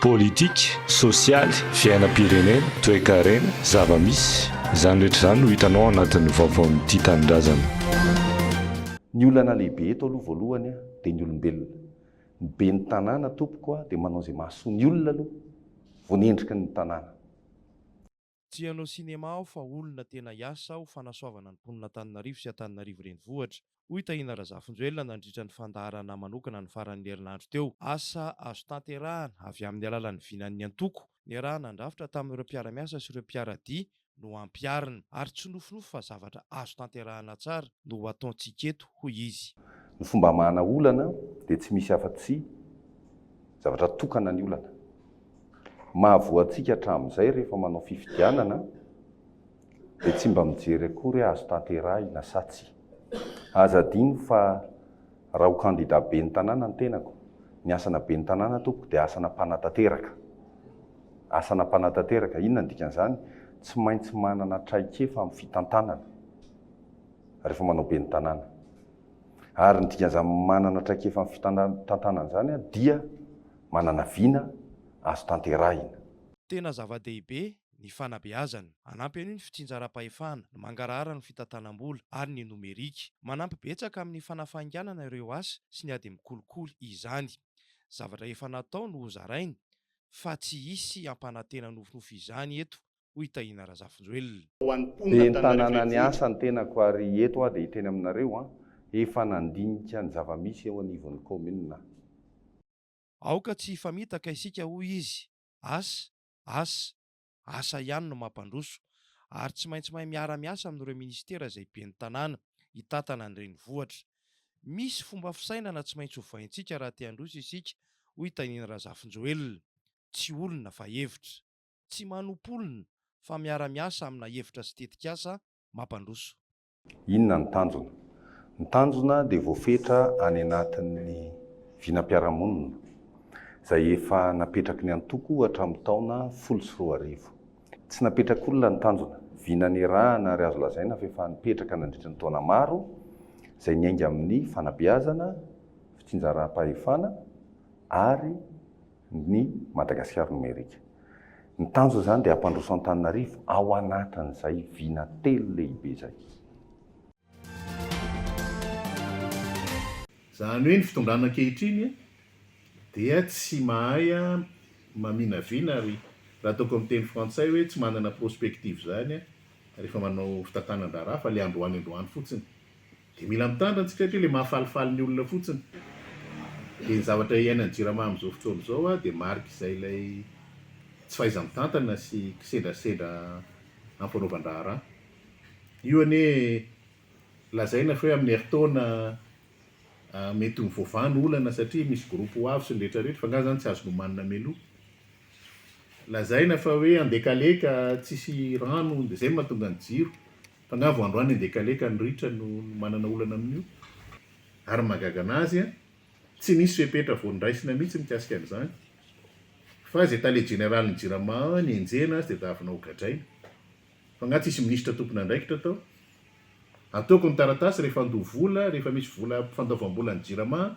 Politika, sosialy, fiainam-pirenena, toekarena, zava-misy, izany rehetra izany no hitanao ao anatin'ny vaovaon'ny Tia Tanindrazana. Ny olana lehibe eto aloha voalohany dia ny olombelona. Ny ben'ny tanàna tompoko dia manao izay mahasoa ny olona aloha vao ny endriky ny tanàna. Tsy hanao sinema aho fa olona tena hiasa ho fanasoavana ny mponin'Antananarivo sy Antananarivo Renivohitra, hoy Tahina Razafinjoelina nandritra ny fandaharana manokana ny faran'ny herinandro teo. Asa azo tanterahana avy amin'ny alalan'ny vinan'ny antoko niaraha-nandrafitra tamin'ireo mpiara-miasa sy ireo mpiara-dia no hampiharina, ary tsy nofinofy fa zavatra azo tanterahana tsara no ho ataontsika eto, hoy izy. Ny fomba hamahana olana dia tsy misy afa-tsy zavatra tokana ny olana. Mahavoa antsika hatramin'izay rehefa manao fifidianana dia tsy mba mijery akory hoe azo tanterahina sa tsia. Aza adino fa raha ho kandida ben'ny tanàna ny tenako, ny asana ben'ny tanàna tompoko dia asana mpanatanteraka. Asana mpanatanteraka, inona ny dikan'izany? Tsy maintsy manana traikefa amin'ny fitantanana rehefa manao ben'ny tanàna. Ary ny dikan'izany manana traikefa amin'ny fitantanana izany dia manana vina azo tanterahina. Tena zava-dehibe ny fanabeazana. Hanampy an'io ny fitsinjaram-pahefana, ny mangarahara ny fitantanam-bola ary ny nomerika. Manampy betsaka amin'ny fanafainganana ireo asa sy ny ady amin'ny kolikoly izany. Zavatra efa natao no hozaraina fa tsy hisy hampanantena nofinofy izany eto hoy Tahina Razafinjoelina. Ho an'ny Ben'ny mponin'Antananarivo tanàna niasa Renivohitra. ny tenako ary eto aho dia hiteny aminareo an, efa nandinika ny zava-misy eo anivon'ny kaominina aho. Aoka tsy hifamitaka isika hoy izy, asa, asa, asa ihany no mampandroso, ary tsy maintsy mahay miara-miasa amin'ireo minisitera izay ben'ny tanàna hitantana ny renivohitra. Misy fomba fisainana tsy maintsy ovaintsika raha te handroso isika hoy Tahina Razafinjoelina. Tsy olona fa hevitra. Tsy manompo olona fa miara-miasa amina hevitra sy tetikasa mampandroso. Inona ny tanjona? Ny tanjona dia voafetra any anatin'ny vinam-piarahamonina izay efa napetraky ny antoko hatramin'ny taona 2010. Tsy napetrak'olona ny tanjona, vina nirahana ary azo lazaina fa efa nipetraka nandritra ny taona maro izay niainga amin'ny fanabeazana, fitsinjaram-pahefana ary ny Madagasikara nomerika. Ny tanjona izany dia hampandroso Antananarivo ao anatin'izay vina telo lehibe izay. Izany hoe ny fitondrana ankehitriny dia tsy mahay maminavina ary raha ataoko amin'ny teny frantsay hoe tsy manana prospective izany rehefa manao fitantanan-draharaha fa ilay androany androany fotsiny. Dia mila mitandrina tsika satria ilay mahafalifaly ny olona fotsiny. Dia ny zavatra iainan'ny Jirama amin'izao fotoana izao dia marik'izay ilay tsy fahaiza-mitantana sy kisendrasendra amin'ny fanaovan-draharaha. Io anie lazaina fa hoe amin'ny herintaona mety ho voavaha ny olana satria misy groupe ho avy sy ny rehetra rehetra fa angaha izany tsy azo nomanina mialoha. Lazaina fa hoe Andekaleka tsisy rano dia izay no mahatonga ny jiro. Fa nga vao androany Andekaleka ny ritra no manana olana amin'io? Ary ny mahagaga anazy an, tsy nisy fepetra vao noraisina mihitsy mikasika an'izany. Fa izay tale jeneralin'ny Jirama ny enjehina azy dia davina ho gadraina. Fa nga tsisy minisitra tompon'andraikitra tao? Ataoko ny taratasy rehefa handoa vola, rehefa misy vola fandoavam-bola ny Jirama,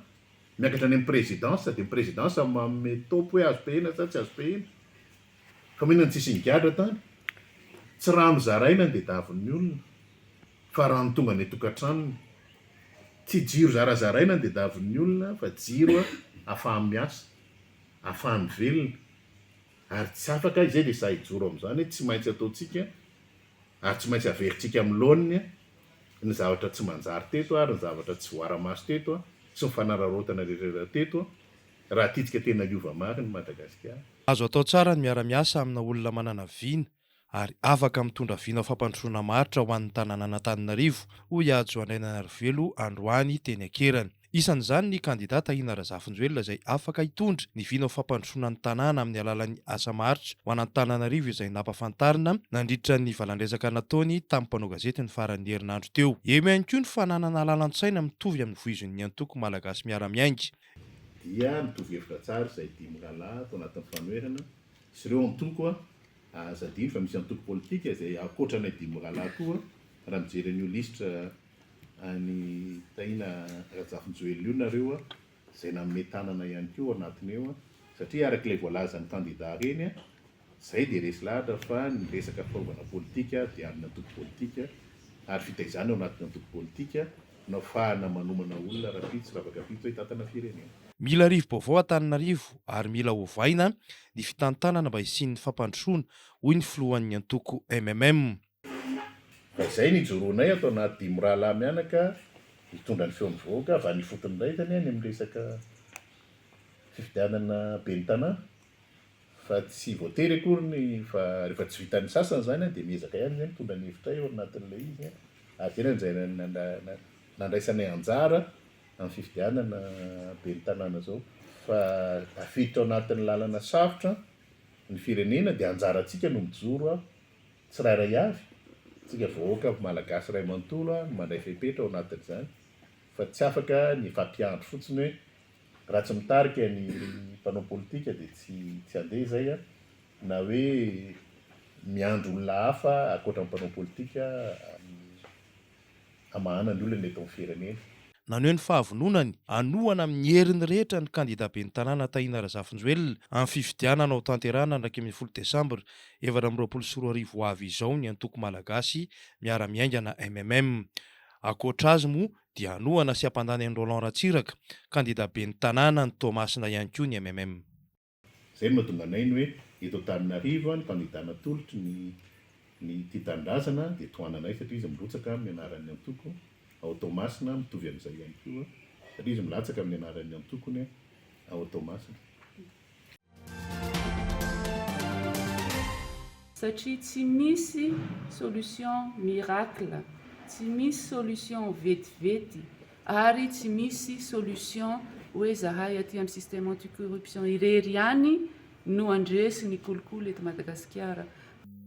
miakatra any amin'ny présidence, dia ny présidence manome top hoe azo payena sa tsy azo payena. Fa maninona no tsisy nigadra tany? Tsy rano zaraina no dedavin'ny olona fa rano tonga any an-tokantranony. Tsy jiro zarazaraina no dedavin'ny olona fa jiro ahafahany miasa, ahafahany mivelona. Ary tsy afaka, izay dia sahy hijoro amin'izany hoe tsy maintsy ataontsika ary tsy maintsy averintsika amin'ny laoniny ny zavatra tsy manjary teto ary ny zavatra tsy voara-maso teto sy ny fanararaotana rehetra teto raha tiantsika tena hiova marina i Madagasikara. Azo atao tsara ny miara-miasa amina olona manana vina ary afaka mitondra vina ho fampandrosoana maharitra ho an'ny tanànan'Antananarivo, hoy Hajo Andriananarivelo androany teny Ankerana. Isan'izany ny kandida Tahina Razafinjoelina izay afaka hitondra ny vina ho fampandrosoana ny tanàna amin'ny alalan'ny asa maharitra ho an'Antananarivo izay nampafantarina nandritra ny valandresaka nataony tamin'ny mpanao gazety ny faran'ny herinandro teo. Eo ihany koa ny fananana lalan-tsaina mitovy amin'ny voizin'ny antoko Malagasy Miara-Miainga. Dia mitovy hevitra tsara izay dimy rahalahy ato anatin'ny fanoherana sy ireo antoko aza adino fa misy antoko politika izay ankoatra anay dimy rahalahy koa raha mijery an'io lisitra an'i Tahina Rajafinjoelina io nareo izay nanome tanana ihany koa ao anatiny eo. Satria araka ilay voalazan'ny kandida ireny, izay dia resy lahatra fa ny resaka fitaovana politika dia amin'ny antoko politika ary fitaizana ao anatin'ny antoko politika no afahana manomana olona rahampitso ravakapitso hitantana firenena. Mila rivo-baovao Antananarivo ary mila ovaina ny fitantanana mba hisian'ny fampandrosoana, hoy ny filohan'ny antoko mmm. Fa izay no ijoroanay ato anaty dimy rahalahy mianaka hitondra ny feon'ny vahoaka avy any ifotony indray izany any amin'ny resaka fifidianana ben'ny tanàna fa tsy voatery akory ny fa rehefa tsy vitan'ny sasany izany dia miezaka ihany izay mitondra ny hevitray ao anatin'ilay izy ary izay no nandraisanay anjara amin'ny fifidianana ben'ny tanàna izao fa tafiditra ao anatin'ny lalana sarotra ny firenena dia anjarantsika no mijoro Tsirairay avy, tsika vahoaka Malagasy iray manontolo no mandray fepetra ao anatin'izany fa tsy afaka ny hifampiandry fotsiny hoe raha tsy mitarika ny mpanao politika dia tsy tsy handeha izay na hoe miandry olona hafa ankoatra ny mpanao politika hamahana ny olana eto amin'ny firenena. Naneho ny fahavononany hanohana amin'ny heriny rehetra ny kandida ben'ny tanàna Tahina Razafinjoelina amin'ny fifidianana ho tanterahina ny 11 desambra 2024 ho avy izao ny antoko Malagasy Miara-Miainga na mmm. Ankoatra azy moa dia hanohana sy hampandany an'i Roland Ratsiraka, kandida ben'ny tanàna any Toamasina ihany koa ny mmm. Izay no mahatonga anay ny hoe eto Antananarivo ny kandida natolotry ny ny Tia Tanindrazana dia tohananay satria izy mirotsaka amin'ny anaran'ny antoko, ao Toamasina mitovy amin'izay ihany koa satria izy milatsaka amin'ny anaran'ny antokony ao Toamasina. Satria tsy misy solution miracle, tsy misy solution vetivety Ary tsy misy solution hoe zahay aty amin'ny système anti corruption irery ihany no handresy ny kolikoly eto Madagasikara.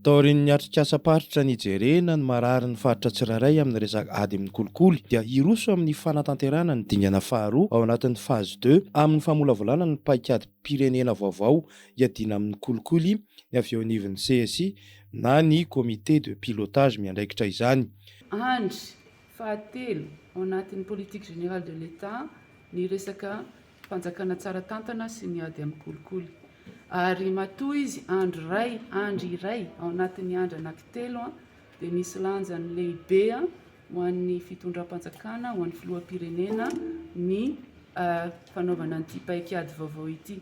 Taorian'ny atrikasam-paritra nijerena ny mararin'ny faritra tsirairay amin'ny resaka ady amin'ny kolikoly dia hiroso amin'ny fanatanterahana ny dingana faharoa ao anatin'ny phase deux amin'ny famolavolana ny paikadim-pirenena vaovao hiadiana amin'ny kolikoly ny avy eo anivon'ny CSI na ny comité de pilotage miandraikitra izany. Andry Fahatelo, ao anatin'ny politique générale de l'Etat ny resaka fanjakana tsara tantana sy ny ady amin'ny kolikoly. Ary matoa izy andry iray, andry iray ao anatin'ny andry anankitelo dia misy lanjany lehibe ho an'ny fitondram-panjakana, ho an'ny filoham-pirenena ny fanaovana an'ity paikady vaovao ity.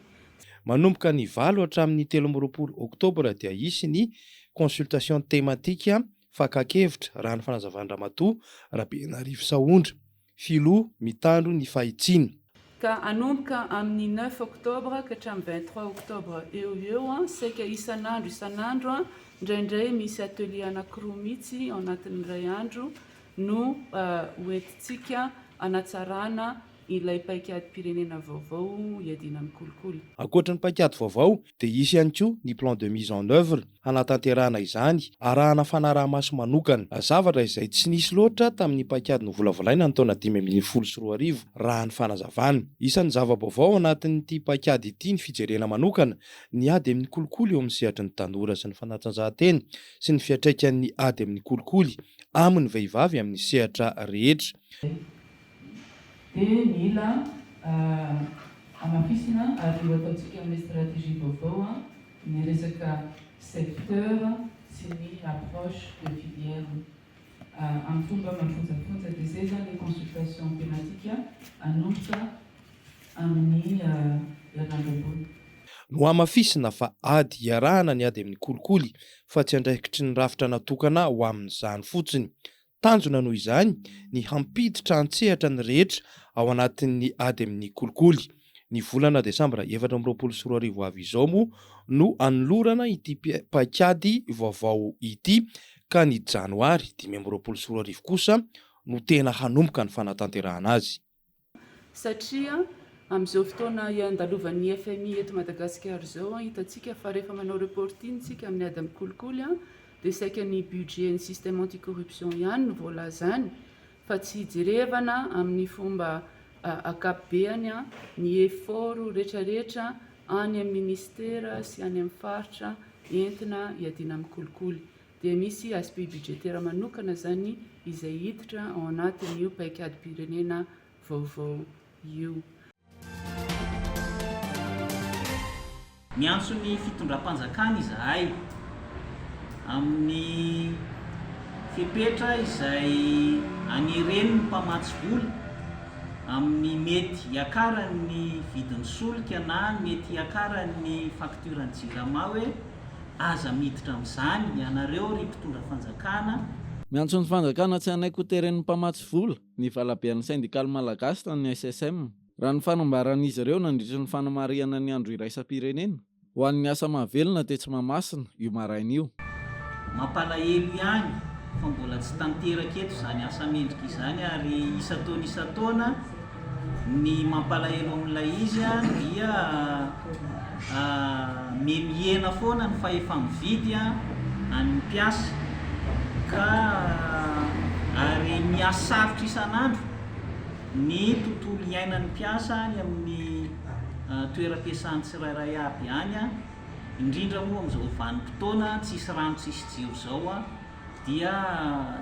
Manomboka ny valo hatramin'ny 23 oktobra dia hisy ny consultation thématique fakan-kevitra, raha ny fanazavan-dRamatoa Rabenarivo Sahondra, filoha mitandro ny fahitsiana. Ka hanomboka amin'ny neuf octobre ka hatramin'ny 23 octobre eo ho eo, saika isan'andro isan'andro, indraindray misy atelier anankiroa mihitsy ao anatin'ny iray andro no hoentintsika hanatsarana ilay paikadim-pirenena vaovao hiadiana amin'ny kolikoly. Ankoatra ny paikady vaovao dia hisy ihany koa ny plan de mise en oeuvre hanatanterahana izany, arahana fanaraha-maso manokana. Zavatra izay tsy nisy loatra tamin'ny paikady novolavolaina ny taona 2015 raha ny fanazavana. Isan'ny zava-baovao ao anatin'ity paikady ity ny fijerena manokana ny ady amin'ny kolikoly eo amin'ny sehatry ny tanora sy ny fanatanjahantena sy ny fiantraikan'ny ady amin'ny kolikoly amin'ny vehivavy amin'ny sehatra rehetra. Dia mila hamafisina ary ho ataontsika amin'ilay stratégie vaovao ny resaka secteur sy ny approche de filière amin'ny fomba mafonjafonja. Dia izay izany ilay consultation thématique hanomboka amin'ny herinandro ambony. Nohamafisina fa ady iarahana ny ady amin'ny kolikoly fa tsy andraikitry ny rafitra natokana ho amin'izany fotsiny. Tanjona noho izany ny hampiditra an-tsehatra ny rehetra ao anatin'ny ady amin'ny kolikoly. Ny volana desambra 2024 ho avy izao moa no hanolorana ity paikady vaovao ity ka ny janoary 2025 kosa no tena hanomboka ny fanatanterahana azy. Satria amin'izao fotoana iandalovan'ny fmi eto Madagasikara izao, hitantsika fa rehefa manao reporting isika amin'ny ady amin'ny kolikoly dia saika ny budget ny système anti-corruption ihany no voalaza any fa tsy jerevana amin'ny fomba ankapobeany ny effort retraretra any amin'ny ministera sy any amin'ny faritra entina hiadiana amin'ny kolikoly. Dia misy aspect budgétaire manokana izany izay hiditra ao anatin'io paikadim-pirenena vaovao io. Miantso ny fitondram-panjakana izahay amin'ny fepetra izay aneren'ny mpamatsy vola amin'ny mety hiakaran'ny vidin'ny solika na mety hiakaran'ny faktioran'ny Jirama hoe aza miditra amin'izany ianareo ry mpitondra fanjakana. Miantso ny fanjakana tsy hanaiky ho teren'ny mpamatsy vola ny valabean'ny sendikaly malagasy na ny SSM. Raha ny fanambaran'izy ireo nandritra ny fanamarihana ny andro iraisam-pirenena ho an'ny asa mahavelona tetsy Mahamasina io maraina io. Mampalahelo ihany fa mbola tsy tanteraka eto izany asa mendrika izany ary isan-taona isan-taona ny mampalahelo amin'ilay izy dia miha-mihena foana ny fahefa-mividy an'ny mpiasa ka ary miha-sarotra isan'andro ny tontolo iainan'ny mpiasa any amin'ny toeram-piasany tsirairay avy any, indrindra moa amin'izao vanim-potoana tsisy rano tsisy jiro izao dia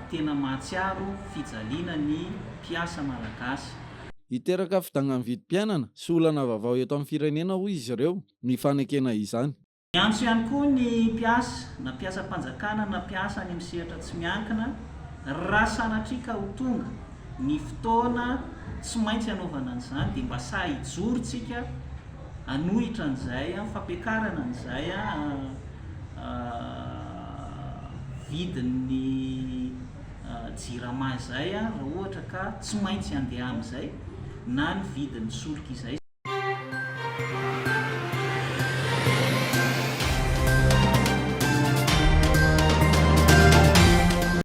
tena mahatsiaro fijaliana ny mpiasa malagasy. Hiteraka fidangan'ny vidim-piainana sy olana vaovao eto amin'ny firenena hoy izy ireo ny fanekena izany. Miantso ihany koa ny mpiasa, na mpiasam-panjakana na mpiasa any amin'ny sehatra tsy miankina, raha sanatria ka ho tonga ny fotoana tsy maintsy hanaovana an'izany dia mba sahy hijoro tsika hanohitra an'izay fampiakarana an'izay vidin'ny jirama izay raha ohatra ka tsy maintsy handeha amin'izay na ny vidin'ny solika izay.